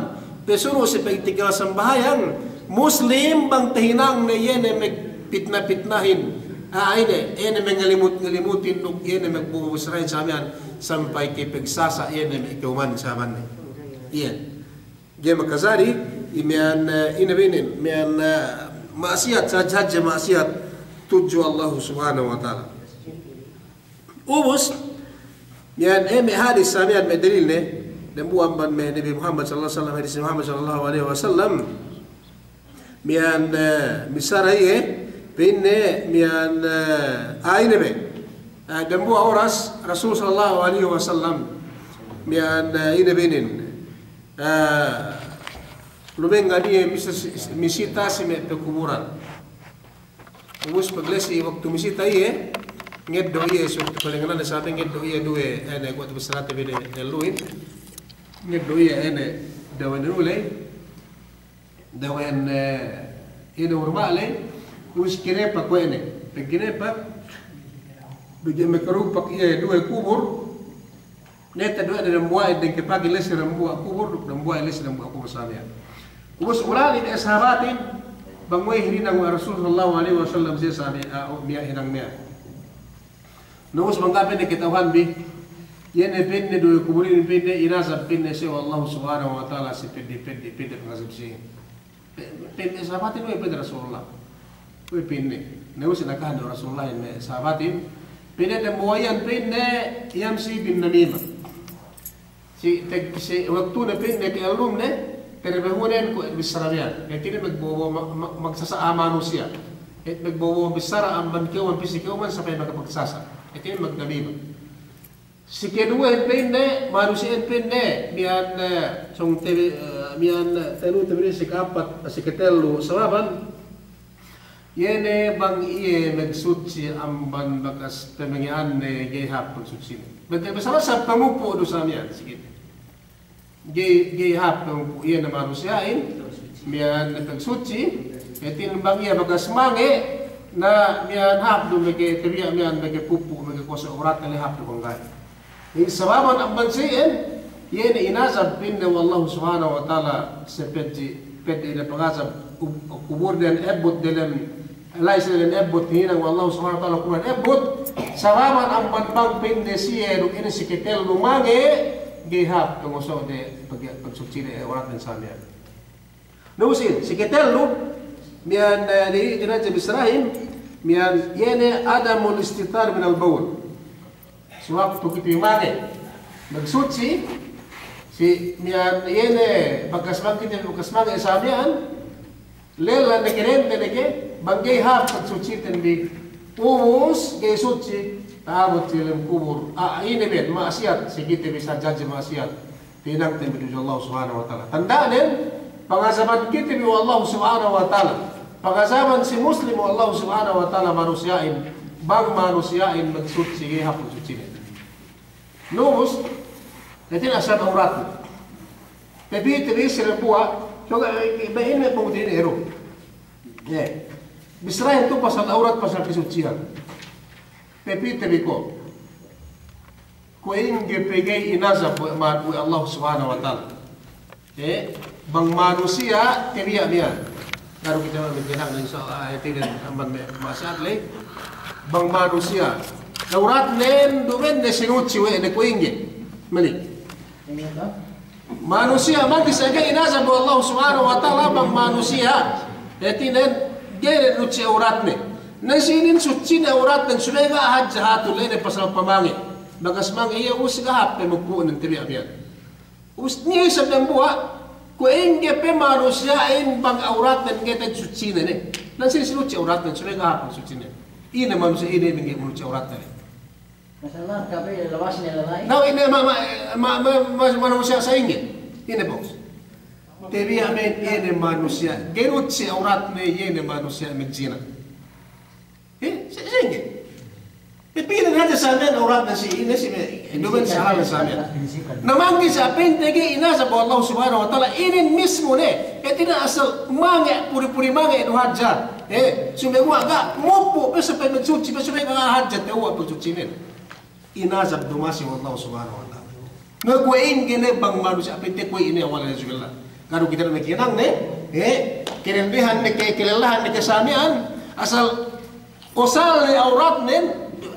Pasuru' si pagtiggal sambahayang, Muslim bang tahinang ne iye ne magpitna-pitnahin. Ah, ine, iye ne mangalimut-ngalimutin duk iye ne magbo'o bissarahin sa miya'an, sampay ke pagsasa' iye ne me' kawman sababan ne. Iye. Ga'i makajari, i miya'an, eh, ine binin, miya'an, eh, ma'asiyat, hadje-hadje ma'asiyat tudju Allahu Subhanahu wa Ta'ala. Ubus, miya'an, eh, me' hadis sa miya'an me' dalil ne, dambuwa' amban me' Nabi Muhammad sallallahu alaihi wasallam, hadis Muhammad sallallahu alaihi wasallam, miya'an, eh, bissara iye, pa'inne, miya'an, eh, ah, ine be. Eh, dambuwa' oras, Rasul sallallahu alaihi wasallam, miya'an, eh, ine binin. Eh, lumengngan iye misi-, misita si me' pekuburan. Ubus pagley si waktu misita iye, ngeddo' iye si waktu palengngan ne sabi ngeddo' iye duwe, eh, ne, kuwe' tu bissarate bi ne, ne lu'in. Ngeddo' iye, eh, ne, dawen inu ley. Dawen, eh, ine urma' ley. Ubus kinepak kuwe' ne. Pagkinepak, pegge' makarupak iye duwe kubur. Nete duwe ne dambuwa'in dengke pagi ley si dambuwa' kubur, duk dambuwa'in ley si dambuwa' kubur sa miya'an. Ubus ulali' me' sahabatin, bang we'ey hininang we' Rasul sallallahu alaihi wasallam siye sa miya'an, ah, miya'an hinang miya'an. Na ubus bang ga' pe ne kata'uhanbi, iye ne pa'inne duwe kuburin pa'inne inazab pa'inne siye we' Allahu Subhanahu wa Ta'ala si peddi', peddi', peddi' pangazab siye. Pe-, pa'in me' sahabatin, "We'ey," pa'in, "Rasulullah. We'ey," pa'inne. Na ubus inakahan we' Rasulullah me' sahabatin. Pa'inne dambuwa' iyan pa'inne, yamshi bin namimah. Si, teg-, si waktune pa'inne ka'ellumne, tarbahunen kuwe' bissara miya'an. Hātinen magbo'o-bo'o ma-, ma-, magsasa' a'a manusiya'. Hātinen magbo'o-bo'o bissara amban kawman pī si kawman sampay makapagsasa'. Hātinen magnamimah. Si keduwehin pa'inne, manusiya'in pa'inne, miya'an, eh, sōng te-, eh, miya'an, eh, tellu te bi si ka'appat, si katellu sababan, iye ne bang iye magsutsi amban bakas pamange'anne ga'i hāp pangsutsine. Bang te bi sa masa pangupu' du sa miya'an si kite. Ga'i, ga'i hāp pangupu' iye ne manusiya'in. miya'an pagsutsi, hātinen bang iye bakas mange', na miya'an hāp du meke tabiya' miya'an meke pupu', meke koso' awratne hāp du bang ga'i. Inin sababan amban si iyan, iye ne inazab pa'inne we' Allahu Subhanahu wa Ta'ala si peddi', peddi' ne pangazab kub-, kubur dem ebbut delem, la'i si delem ebbut hinang we' Allahu Subhanahu wa Ta'ala kubur dem ebbut, sababan amban bang pa'inne siye duk inin si katellu mange', ga'i hāp pangoso'de pag-, pagsutside awratnen sa miya'an. Na ubus inin, si katellu, miya'an, eh, di, di hadja bissarahin, miya'an iye ne adamul istitar minal bawl. Si waktu kite bi mange', magsutsi, si miya'an iye ne bakas bang kite bi bakas mange' sa miya'an, lella ne ke, dende ne ke, bang ga'i hāp pagsutsiten bi, ubus ga'i sutsi, ta'abut si delem kubur, a, ine be, ma'asiyat, si kite bi sa hadje ma'asiyat. Hinangten bi tudju Allah Subhanahu wa Ta'ala. Tanda'nen, pangazaban kite bi we' Allah Subhanahu wa Ta'ala. Pangazaban si muslim we' Allah Subhanahu wa Ta'ala manusiya'in, bang manusiya'in magsutsi, ga'i hāp pagsutsinen. Na ubus, hātinen asal awratne. Tapī te bi si dambuwa', so ga', eh, ba'in me' pungtina'i du. Eh, bissarahin tu pasal awrat, pasal kasutsihan. Tapī te bi ko'. Kuwe' ingge pe ga'i inazab we' ma-, we' Allah Subhanahu wa Ta'ala. Eh, bang manusiya' tabiya' miya'an. Ga'i du kite maghinang, insya Allah, eh, hātinen amban me', ma'asiyat ley. Bang manusiya'. Awratnen duma'in ne sinutsi we' ne kuwe' ingge. Mali. Manusiya' manggi sa ga'i inazab we' Allah Subhanahu wa Ta'ala bang manusiya'. Hātinen ga'i ne nutsi awratne. Na si inin sutsine awratnen subey ga' hadja hatu ley ne pasal pamange'. Bakas mange' iye ubus ga' hāp pe magku'nen tabiya' miya'an. Ubus niya' isab dambuwa', kuwe' ingge pe manusiya'in bang awratnen ga'i te'ed sutsine ne. Na si inin sinutsi awratnen subey ga' hāp pagsutsinen. Ine manusiya' ine manggi' manutsi awratne. Masalah, kabe lawas ne lalai. Na, ine ma-, ma-, ma-, ma-, ma-, manusiya' sa'ingge. Ine, boss. Tabiya' me' ine manusiya'. Ga'i nutsi awratne, ine manusiya' magjina. Eh, sa-, sa'ingge. Pipili' hadja sa miya'an awratne si, ine si me', duma'in sa hal sa miya'an. Na manggi sa pa'inte ga'i inazab we' Allah Subhanahu wa Ta'ala, inin mismu ne. Hātinen asal mange', puri-puri mange' du hadja. Eh, sumeguwa' ga', mupu', pe subey magsutsi, pe subey ga' hadja, tewwa' pagsutsinen. Inazab du masi we' Allah Subhanahu wa Ta'ala. Na kuwe' ingge ne bang manusiya' pa'inte kuwe' ine, wal iyazu billah. Ga'i du kite maghinang ne, eh, kelellahan ne ke, kelellahan ne ke sa miya'an, asal osal ne awratnen,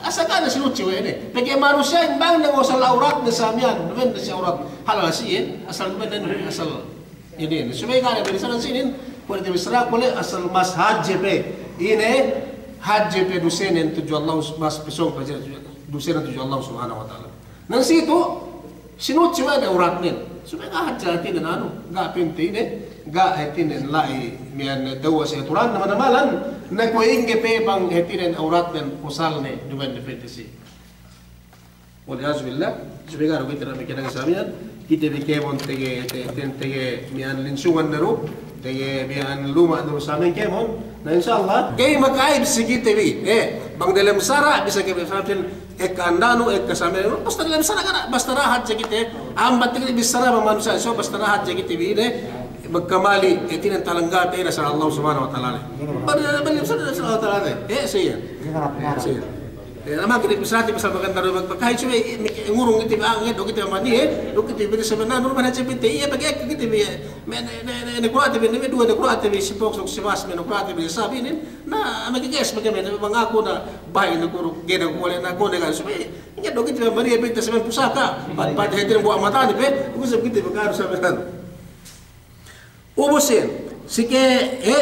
asal ga' ne sinutsi we' ne. Pegge' manusiya'in bang ne osal awratne sa miya'an, duma'in ne si awrat halal si iye, asal duma'in ne, asal inin, subey ga' ne bissarahin si inin, kuwe' ne bissaraku le asal mas hadje pe. Ine, hadje pe dusenen tudju Allah, mas pesōng pe dusenen tudju Allah Subhanahu wa Ta'ala. Na si itu, sinutsi we' ne awratnen. Subey ga' hadja hātinen anu, ga' pa'inte ine, ga' hātinen la'i miya'an tewwa' si aturan, na manamalan, na kuwe' ingge pe bang hātinen awratnen osalne, duma'in ne pa'inte si. Wal iyazu billah, subey ga'i du kite maghinang sa miya'an, kite bi kēmon tege, te-, te-, tege miya'an linsungan ne du, tege miya'an luma' ne du sa miya'an kēmon. Na insya Allah, ga'i maka'aib si kite bi, eh, bang delem sara', bisa kite bi sara' ekka andanu, ekka sa miya'an, basta delem sara' ga' ne, basta da'a hadja kite, ambat kite bissara bang manusiya', so basta da'a hadja kite bi ne, magkamali, hātinen talanggal te ina sa Allah Subhanahu wa Ta'ala ne. Bang, bang, bang, sa Allah Ta'ala ne, eh, siye. Siye. Eh, na manggi ne bissarate pasal maganda du, mag-, magkahi subey, eh, ngurung kite bi, ah, ngeddo' kite bi maniye, eh, duk kite bi sebenarne, nurman hadja pa'inte, iye, pegge' kite bi, eh, me', ne, ne, ne, ne, kurate bi, ne, me' duwe, ne, kurate bi, si pok, si mas, me', ne, kurate bi, sabi inin, na, me' keges, me', me', bang aku na, bahi' ne, kuru, gede, kole, na, kone, kan, subey, ngeddo' kite bi maniye, pa'inte, semen pusaka, pat, pat, hātinen buwa' matane, pe, ubus kite bi, kan, sabi, kan. Ubus iyan, si ke, he,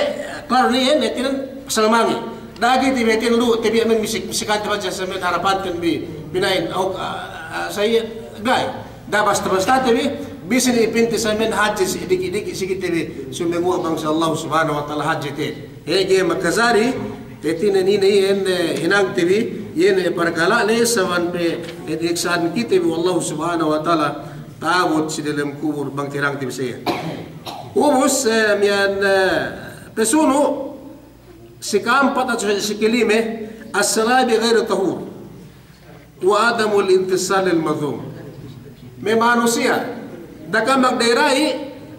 klaru ne iyan, hātinen pasal mange'. Da'a kite bi hātinen du, tabiya' me' misik, misikante hadja sa miya'an harapanten bi, pina'in, aw, a, a, sa iye, ga'i. Da'a basta-bastate bi, bisan ipinte sa miya'an hadje si diki'-diki' si kite bi, sumeguwa' bang si Allah Subhanahu wa Ta'ala hadje te. He, ga'i makajari, hātinen ine iyan, eh, hinangte bi, iyan, eh, parkala' ne, saban pe, eh, iksa'an kite bi we' Allah Subhanahu wa Ta'ala, ta'abut si delem kubur bang hinangte bi sa iyan. Ubus, eh, miya'an, eh, pesunu', si ka'ampat atawa si kalime, as-salah bi ghairi tahur, wa adamul intisal lil madhmum. Me' manusiya', da'a ka magda'ira'i,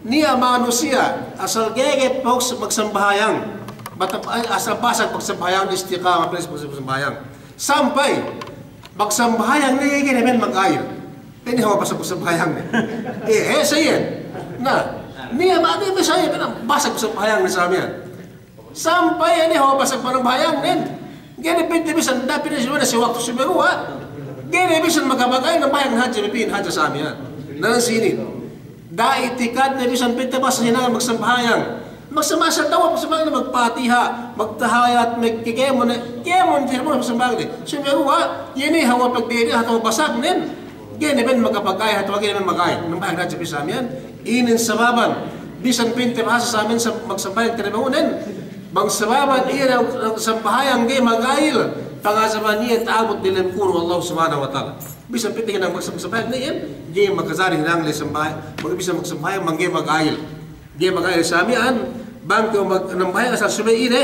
Niya' manusiya', asal ga'i, ga'i pa'us magsambahayang. Bata-, asal basag magsambahayang, istiqamah, pa'us magsambahayang. Sampay, magsambahayang ne, ga'i ne ben magayil. Ine hawal basag magsambahayang ne. Eh, eh, sa iyan. Na, niya' ma'ana, eh, sa iyan, basag magsambahayang ne sa miya'an. Sampay ine hawal basag panambahayangnen. Ga'i ne pa'inte bisan, da'a pa'inte si waktu sumeguwa'. Ga'i ne bisan magabagay, nambahayang hadja, pa'in hadja sa miya'an. Na sinin. Da'a itikadne bisan pa'inte basa hinangan magsambahayang. Magsambahayang sa tawaf, magsambahayang magpatiha, magtahayat, magkikemon, kemon, kemon magsambahayang ne. Sumeguwa', iye ne hawal pagdiri atawa basagnen. Ga'i ne ben magabagay, atawa ga'i ne ben magayil. Nambahayang hadja pī sa miya'an. Inin sababan, bisan pa'inte bahasa sa miya'an sa-, magsambahayang tinabangunen. Bang sababan iye ne sambahayang ga'i magayil, pangazaban iye ta'abut diyalem kubul Allah Subhanahu wa Ta'ala. Bisan pa'inte hinang magsam-, sambahayang ne iyan, ga'i makajari hinang le sambahayang, bang bisan magsambahayang bang ga'i magayil. Ga'i magayil sa miya'an, bang kew mag-, nambahayang asal subey ine,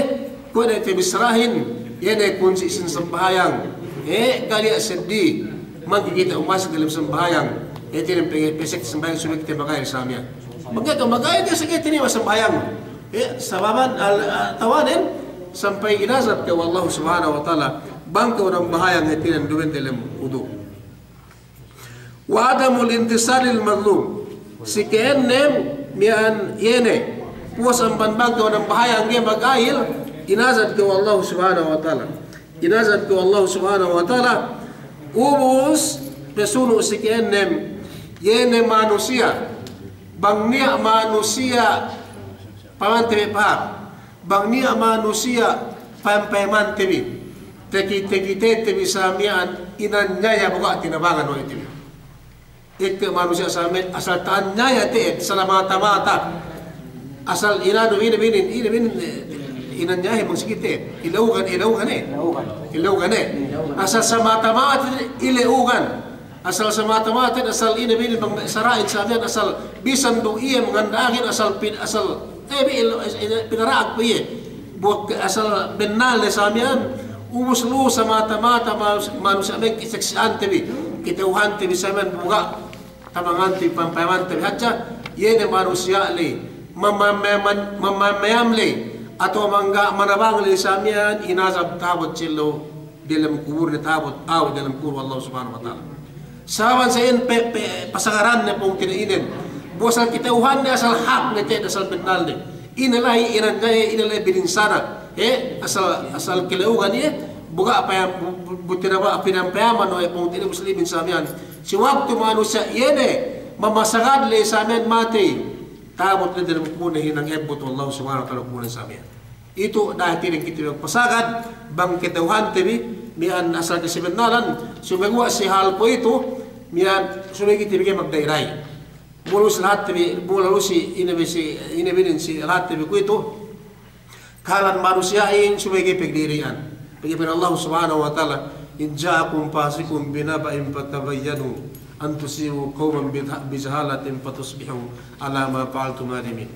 kuwe' ne te bissarahin, iye ne kunsi' sin sambahayang. Eh, kaliya' seddi, mangga'i kite umasek diyalem sambahayang. Eh, tiya' ne pegge' pesek sambahayang subey kite magayil sa miya'an. Bang ga'i kew magayil, ga'i sa ga'i tinima' sambahayang. Eh, sababan al-, a-, tawanen, sampay inazab kew we' Allah Subhanahu wa Ta'ala, bang kew nambahayang hātinen duma'in diyalem wudu'. Wa adamul intisari lil mazlum. Si ka'ennem miya'an iye ne. Puwas amban bang kew nambahayang ga'i magayil, inazab kew we' Allah Subhanahu wa Ta'ala. Inazab kew we' Allah Subhanahu wa Ta'ala. Ubus, pasunu' si ka'ennem, iye ne manusiya'. Bang niya' manusiya', pamante bi paham. Bang niya' manusiya' payam-payamante bi, teki-, tekitete bi sa miya'an inanyaya bu ga' tinabangan we' te bi. Ekka manusiya' sa miya'an asal ta'anyaya te'ed, samata-mata. Asal inanu, ine bi inin, ine bi inin, eh, inanyaya bang si kite. Ilaugan, ilaugan, eh. Ilaugan. Ilaugan, eh. Ilaugan. Asal samata-mata ilaugan. Asal samata-mata, asal ine bi inin bang sara'in sa miya'an asal bisan du iye manganda'akin asal pin-, asal, eh, bi ilo-, eh, eh, pinara'ag pe iye. Buwak asal bennal ne sa miya'an, ubus lu samata-mata manus-, manusiya' me' kisaksi'ante bi, kata'uhante bi sa miya'an bu ga' tabangante bi, payam-payamante bi hadja, iye ne manusiya' ley, mamam-, mamam-, mamam-, mamam ley, atawa mangga' manabang ley sa miya'an, inazab ta'abut si ellew diyalem kubulne ta'abut, aw diyalem kubul Allah Subhanahu wa Ta'ala. Sabab sa iyan pe, pe, pasagaranne pungtina'inen. Bu asal kata'uhanne asal hakne te'ed, asal bennalne. Ine la'i inanyaya, ine la'i bininsana. Eh, asal, asal kala'ugan iye. Bu ga' payam, bu, bu, bu tinaba', payam-payaman we' pungtina'i muslimin sa miya'an. Si waktu manusiya' iye ne mamasagad ley sa miya'an matey, ta'abut ne diyalem kubulne hinang ebbut we' Allah Subhanahu wa Ta'ala kubulne sa miya'an. Itu da'a hātinen kite magpasagad, bang kata'uhante bi, miya'an asal kasabennalan, sumeguwa' si hal kuwe'itu, miya'an subey kite bi ga'i magda'i-da'i. Mula lu si lahatte bi, mula lu si ine bi si, ine bi inin si lahatte bi kuwe'itu, kahalan manusiya'in subey ga'i pagdiri'an. Pegge' pa'in Allah Subhanahu wa Ta'ala, "In ja'akum fasiqun binaba'in fatabayyanu an tusibu qawman bidha-, bijahalatin fatusbihu ala ma fa'altum nadimin."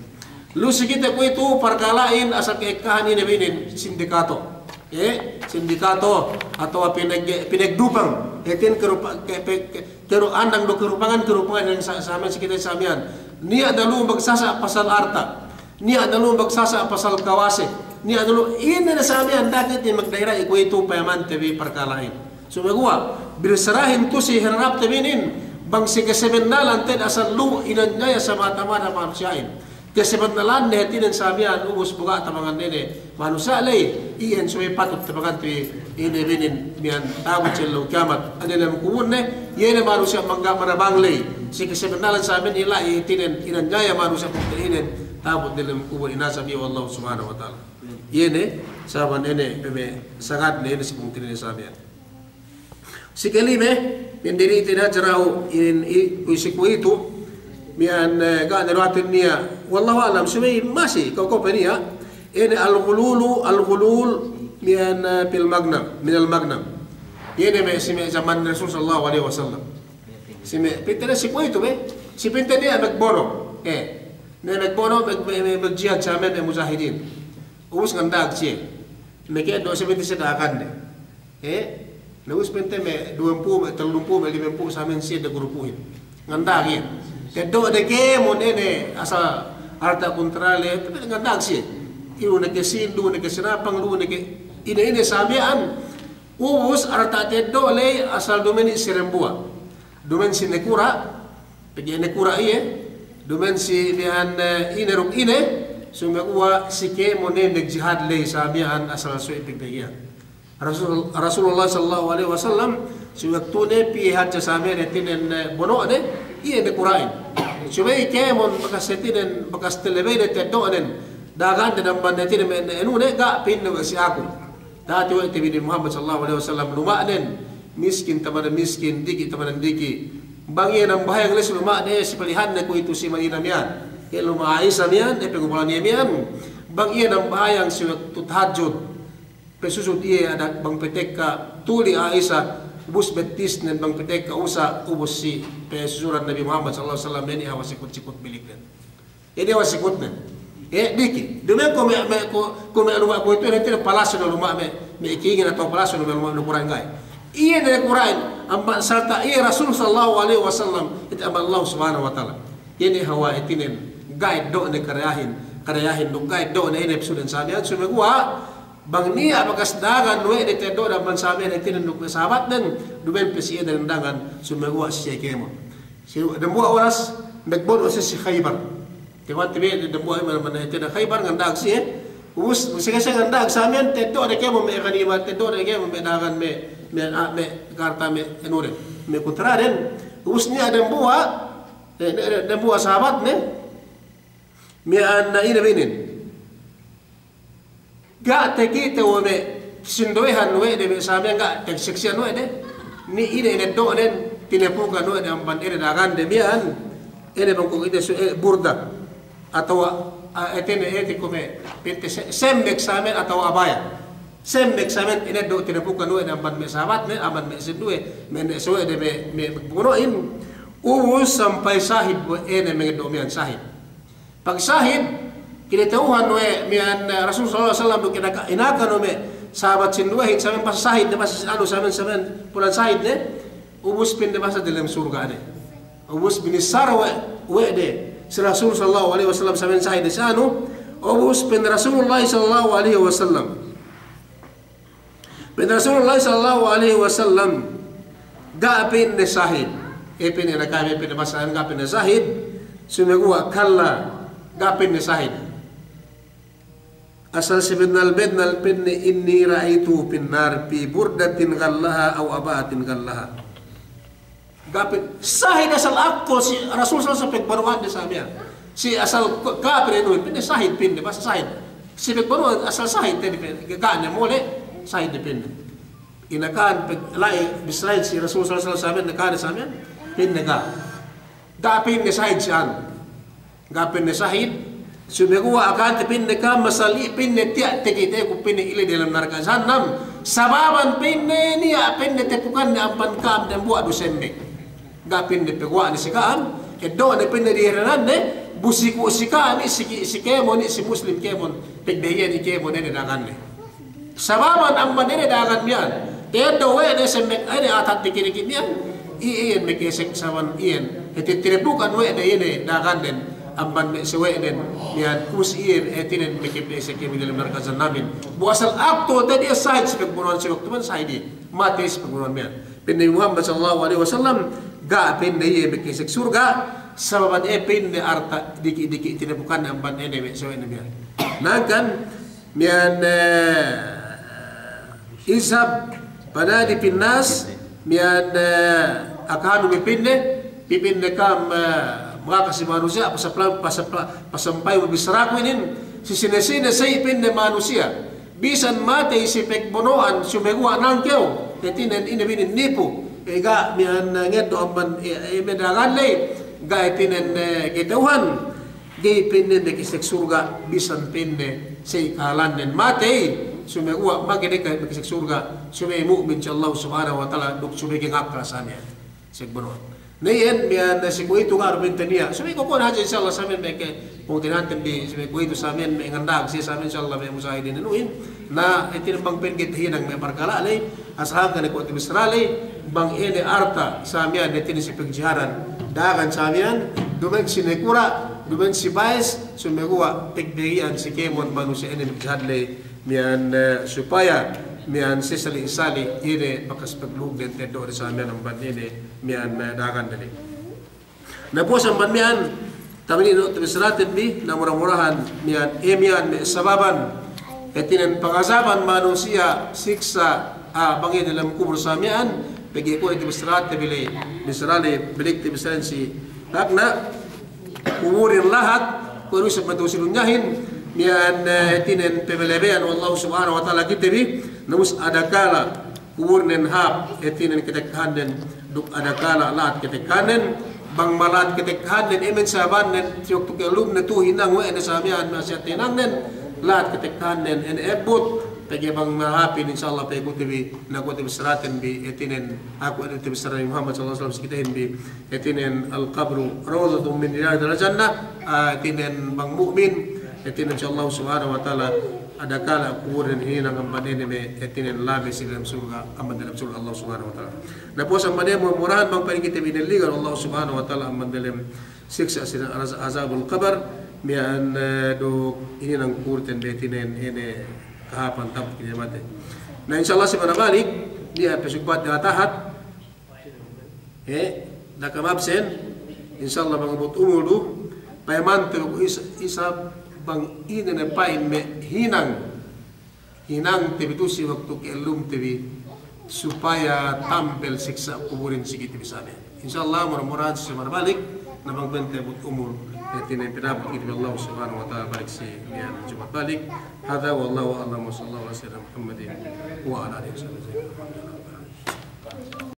Lu si kite kuwe'itu parkala'in asal ka'ekkahan ine bi inin, sindikato. Eh, sindikato atawa pinag-, pinagdupang. Hātinen karupa-, ke-, pe-, ke-, karu-, andang du karupangan, karupangan hinang sa-, sa miya'an si kite sa miya'an. Niya' ne lu magsasa' pasal arta'. Niya' ne lu magsasa' pasal kawase. Niya' ne lu ine ne sa miya'an, da'a kite magda'i-da'i kuwe'itu payamante bi parkala'in. Sumeguwa', bissarahin tu'u si harapte bi inin, bang si kasabennalan te'ed asal lu inanyaya samata-mata manusiya'in. Kasabennalanne hātinen sa miya'an ubus bu ga' tabanganne ne manusiya' ley, iyan subey patut tabangante bi ine bi inin miya'an ta'abut si ellew kiyamat. Ine lem kubulne, iye ne manusiya' mangga' manabang ley. Si kasabennalan sa miya'an ila'i hātinen inanyaya manusiya' pungtina'inen ta'abut diyalem kubul inazab iye we' Allah Subhanahu wa Ta'ala. Iye ne, sabab ine, pamasagadne ine si pungtina'ine sa miya'an. Si kalime, miya'an diri' te ne hadja dahu' inin i-, kuwe' si kuwe'itu, miya'an, eh, ga' ne duwa'aten niya'. Wallahu a'lam, subey masi, kew, kew pe niya'. Ine al-ghululu, al-ghulul, miya'an, eh, fil maghnam, minal maghnam. Iye ne me' si me' jaman Rasul sallallahu alaihi wasallam. Si me' pa'inte ne si kuwe'itu be, si pa'inte niya' magbono'. Eh, me' magbono', mag-, me', me', magjihad sa me' mujahidin. Ubus nganda'ag siye. Meke do' si pa'inte siye da'akanne. Eh, na ubus pa'inte me' duwempū', me' tellumpū', me' limempū' sa miya'an siye dagurupuhin. Nganda'ag iye. Teddo'de kēmon ine asal arta' kuntrale, tapi nganda'ag siye. Ilu ne ke Sin, lu'u ne ke Sinapang, lu'u ne ke ine-ine sa miya'an. Ubus arta' teddo' ley asal dumeni si dembuwa'. Dumen si nakura', pegge' nakura' iye, dumen si miya'an, eh, ine duk ine, sumeguwa' si kēmon ne magjihad ley sa miya'an asal suwe' pegge' iyan. Rasul, Rasulullah sallallahu alaihi wasallam, si waktune piye hadja sa miya'an hātinen, eh, bono'ne, iye nakura'in. Subey kēmon bakas hātinen, bakas telebeyde teddo'nen, dagande damban hātinen me' enune, ga' pa'inne we' si aku. Dati we' te bi Nabi Muhammad sallallahu alaihi wasallam luma'nen, miskin tamanan miskin, diki' tamanan diki'. Bang iye nambahayang ley si luma'ne, si palihanne kuwe'itu si Madina miya'an. Iye luma' Aisha miya'an, iye pangubalan iye miya'an. Bang iye nambahayang si waktu tahajjud. Pasusud iye ada' bang patekka tuli Aisha, ubus bettisnen bang patekka usa', ubus si pasusuran Nabi Muhammad sallallahu alaihi wasallam, ine hawal sikut-sikut biliknen. Ine hawal sikutnen. Eh, diki'. Duma'in kuwe' me', me', kuwe', kuwe' me' luma' kuwe'itu, ine hātinen palasne luma' me', me' kingin atawa palasne luma' me' nakura'in ga'i. Iye ne nakura'in, amban sarta' iye Rasul sallallahu alaihi wasallam, hāti amban Allah subhanahu wa ta'ala. Iye ne hawal hātinen, ga'i eddo'ne karayahin, karayahin duk ga'i eddo'ne ine pasunen sa miya'an, sumeguwa', bang niya' bakas dagan we' de teddo'de amban sa miya'an hātinen duk me' sahabatnen, duma'in pe si iye dagan, sumeguwa' siye kēmon. Si dembuwa' oras, magbono' siye si Khaybar. Kēmon te bi dembuwa' iman mana hātinen Khaybar nganda'ag siye. Ubus, siye nganda'ag sa miya'an, teddo'de kēmon me' ganima, teddo'de kēmon me' dagan me', me', ah, me' karta me' enuden, me' kuntraden. Ubus niya' dembuwa', eh, ne-, ne-, dembuwa' sahabatne, miya'an ine bi inin. Ga' takite we' me' sinduwehan we' de me' sa miya'an ga' tasaksihan we' de. Ni ine ineddo'nen, tinapukan we' de amban ine dagande miya'an. Ine bang kuwe' ite su-, eh, burda. Atawa, ah, hātinen, hāti kuwe' me' pinte se-, semmek sa miya'an atawa abaya. Semmek sa miya'an ineddo' tinapukan we' de amban me' sahabatne, amban me' sinduwe, me' ne-, suwe' de me', me' bono'in. Ubus sampay sahid we' ine mangeddo' miya'an sahid. Pagsahid, kinata'uhan we' miya'an, eh, Rasul sallallahu alaihi wasallam duk inaka-, inakan we' me' sahabat sinduwehin, sa miya'an pasal sahid ne, pasal anu, sa miya'an, sa miya'an pulan sahid ne, ubus pa'inne pasal dalem surga' ne. Ubus binissara we', we' de si Rasul sallallahu alaihi wasallam sa miya'an sahid ne si anu, ubus pa'in Rasulullah sallallahu alaihi wasallam. Pa'in Rasulullah sallallahu alaihi wasallam, ga' pa'inne sahid. Eh, pa'inne na kami, pa'inne masalan ga' pa'inne sahid. Sumeguwa' kalla, ga' pa'inne sahid. Asal sabennal-bennal pa'inne, inni ra'aituhu fin nar fi burdatin ghallaha aw abayatin ghallaha. Ga' pa'in, sahid asal aktu si Rasul sallallahu alaihi wasallam pagbono'ande sa miya'an. Si asal k-, kapil inu, pa'inne sahid, pa'inne, basta sahid. Si pagbono'an asal sahid, te bi pa'inne, ga' ne mole', sahid ne pa'inne. Inakan pag-, la'i, bissarahin si Rasul sallallahu alaihi wasallam, inakan sa miya'an, pa'inne ga'. Ga' pa'inne sahid si anu. Ga' pa'inne sahid, sumeguwa' akante pa'inne ka'am masal iye pa'inne tiya' takiteku pa'inne ili dalem narka' jahannam, sababan pa'inne niya' pa'inne tapukanne amban ka'am dembuwa' du semmek. Ga' pa'inne paguwa'ne si ka'am, eddo'ne pa'inne diherenanne, bu siku-, si ka'am i', si ki-, si kēmon i', si muslim kēmon, pegdehiyan i' kēmon ine daganne. Sababan amban ine dagan miya'an, teddo' we' de semmek ine atat diki'-diki' miya'an, i-, iyan makesek sababan iyan, hāti tinapukan we' de ine dagannen, amban me' sawe'nen miya'an, ubus iyan, hātinen makepesek iye dalem narka' jahannamin. Bu asal aktu te'ed iye sahid si pagbono'an si waktu miya'an sahid iye, matey si pagbono'an miya'an. Pa'in Nabi Muhammad sallallahu alaihi wasallam, ga' pa'inne iye makesek surga', sababan iye pa'inne arta' diki'-diki' tinapukanne amban ine me' sawe'nen miya'an. Hangkan, miya'an, eh, izhab fanadi fin nas, miya'an, eh, akahanu bi pa'inne, pī pa'inne ka'am, eh, mangaka si manusiya', pasapla-, pasapla-, pasampay mabissaraku inin, si sine-sine sa'i pa'inne manusiya'. Bisan matey si pagbono'an, sumeguwa' nangkew, hātinen ine bi inin nipu, eh, ga' miya'an, eh, ngeddo' amban, eh, eh, me' dagan ley, ga' hātinen, eh, kata'uhan. Ga'i pa'inne makesek surga', bisan pa'inne sa'i kahalannen matey, sumeguwa' magede ka makesek surga', subey mu'min si Allah subhanahu wa ta'ala, duk subey ngakkal sa miya'an. Seg bono'an. Na iyan, miya'an, si kuwe'itu ga' du pa'inte niya'. Subey kuwe' hadja insya Allah sa miya'an me' ke, pungtinahanten bi, subey kuwe'itu sa miya'an me' nganda'ag siye sa miya'an insya Allah me' musahidin inuhin. Na, hātinen bang pa'in ga'i tahinang me' parkala' ley, asal hangkan kuwe' tabissara ley, bang ine arta' sa miya'an hātinen si pagjihadan. Dagan sa miya'an, Duma'in si nakura', duma'in si bayes, sumeguwa' pegbegi'an si kēmon manusiya' inin jihad le, miya'an, eh, supaya miya'an sesali'-sali' ine bakas paglu'ug den teddo' de sa miya'an amban ine miya'an, eh, dagan de. Na puwas amban miya'an, tabi' inin du' tabissaraten bi, na mura-murahan miya'an, eh, miya'an me' sababan hātinen pangazaban manusiya' siksa', ah, bang iye dalem kubul sa miya'an, pegge' kuwe' tabissarate bi le, bissara le, balik tabissaraten si tagna' kuburin lahat, kuwe' du isab matu'u si dunyahin, miya'an, eh, hātinen pamalebeyan we' Allahu Subhanahu wa Ta'ala kite bi, na ubus adakala kuburnen hāp, hātinen katekkahannen, duk adakala lahat katekkahannen, bang malahat katekkahannen, emen sabannen, si waktu ka'ellumne tu'u hinang we' ne sa miya'an, ma'asiyat hinangnen, lahat katekkahannen, ine ebbut, pegge' bang mahāpin, insya Allah, pegge' kuwe' te bi, na kuwe' tabissaraten bi, hātinen, aku ine tabissara Nabi Muhammad sallallahu alaihi wasallam si kitehin bi, hātinen, "Al-qabru rawdatun min riyadil jannah," ah, hātinen bang mu'min, hātinen insya Allah Subhanahu wa Ta'ala, adakala kuburnen hinang amban ine me', hātinen labi si dalem surga', amban dalem surga' Allah Subhanahu wa Ta'ala. Na puwas amban ine mura-murahan bang pa'in kite bi ineligan Allah Subhanahu wa Ta'ala amban dalem siksa' si az-, azabul qabr, miya'an, eh, duk hinang kuburten bi hātinen ine kahāpan tampuk ine mate. Na insya Allah si manabalik, niya' pe sugpat da'a tahat, eh, da'a kam absen, insya Allah bang abut umul du, payamante du ku is-, isab bang ine ne pa'in me' hinang, hinangte bi tu'u si waktu ka'ellumte bi, supaya tambel siksa' kuburin si kite bi sa miya'an. Insya Allah, mura-murahan si manabalik, na bang pa'inte abut umul, hātinen pinabut kite bi Allah Subhanahu wa Ta'ala balik si miya'an Jumat balik. Hadha wallahu a'lam wa sallallahu ala sayyidina Muhammadin wa ala alihi wa sahbihi.